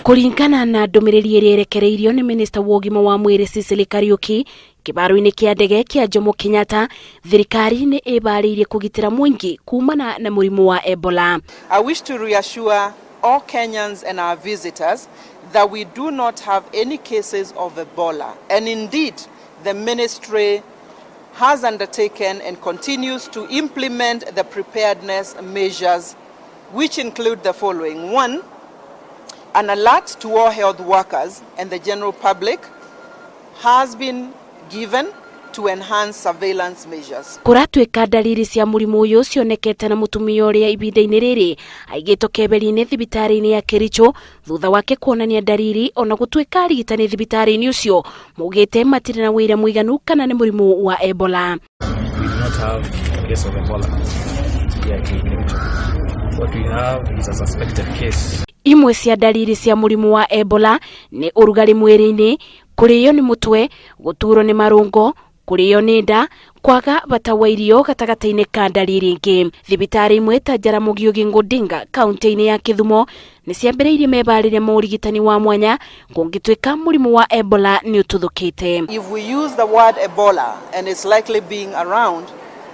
Kũringana na ndũmĩrĩri ĩrĩa ĩrekereirio nĩ minista wa ũgima wa mwĩrĩ Sicily Kariuki kĩbaro-inĩ kĩa ndege kĩa Jomo Kenyatta, thirikari nĩ ĩbarĩirie kũgitĩra mũingĩ kumana na mũrimũ wa Ebola. I wish to reassure all Kenyans and our visitors that we do not have any cases of Ebola. And indeed, the ministry has undertaken and continues to implement the preparedness measures, which include the following. One, an alert to all health workers and the general public has been given to enhance surveillance measures. Kũratuĩka ndariri cia mũrimũ ũyũ cionekete na mũtumia ũrĩa ihinda-inĩ rĩrĩ aigĩtwo keberi-inĩ thibitarĩ-inĩ ya Kericho thutha wake kuonania ndariri, ona gũtuĩka arigitani thibitarĩ-inĩ ũcio maugĩte matirĩ na wĩira mũiganu kana nĩ mũrimũ wa Ebola. We do not have a case of Ebola here in Kericho. What we have is a suspected case. Imwe cia ndariri cia mũrimũ wa Ebola nĩ ũrugarĩ mwĩrĩ-inĩ, kũrĩo nĩ mũtwe, gũturwo nĩ marũngo, kũrĩo nĩ nda, kwaga bata wa irio gatagatĩ-inĩ ka ndariri ingĩ. Thibitarĩ imwe ta Jaramogi Oginga Odinga kaunti-inĩ ya Kĩthumo nĩ ciambĩrĩirie mebarĩria ma ũrigitani wa mwanya kũngĩtuĩka mũrimũ wa Ebola nĩ ũtuthũkĩte. If we use the word Ebola, and it's likely being around,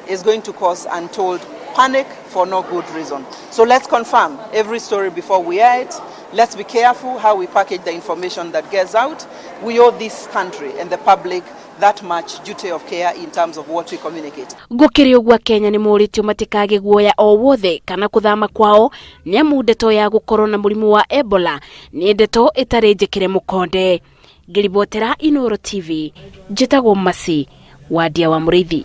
is going to cause untold panic for no good reason. So let's confirm every story before we air it. Let's be careful how we package the information that gets out. We owe this country and the public that much duty of care in terms of what we communicate. Gũkĩrĩ ũguo, Kenya nĩ morĩtio matikage guoya o wothe kana kũthama kwao, nĩ amu ndeto ya gũkorwo na mũrimũ wa Ebola nĩ ndeto ĩtarĩ njĩkĩre mũkonde. Ngĩribotera Inooro TV, njĩtagwo Masi Wadia wa Mũrĩithi.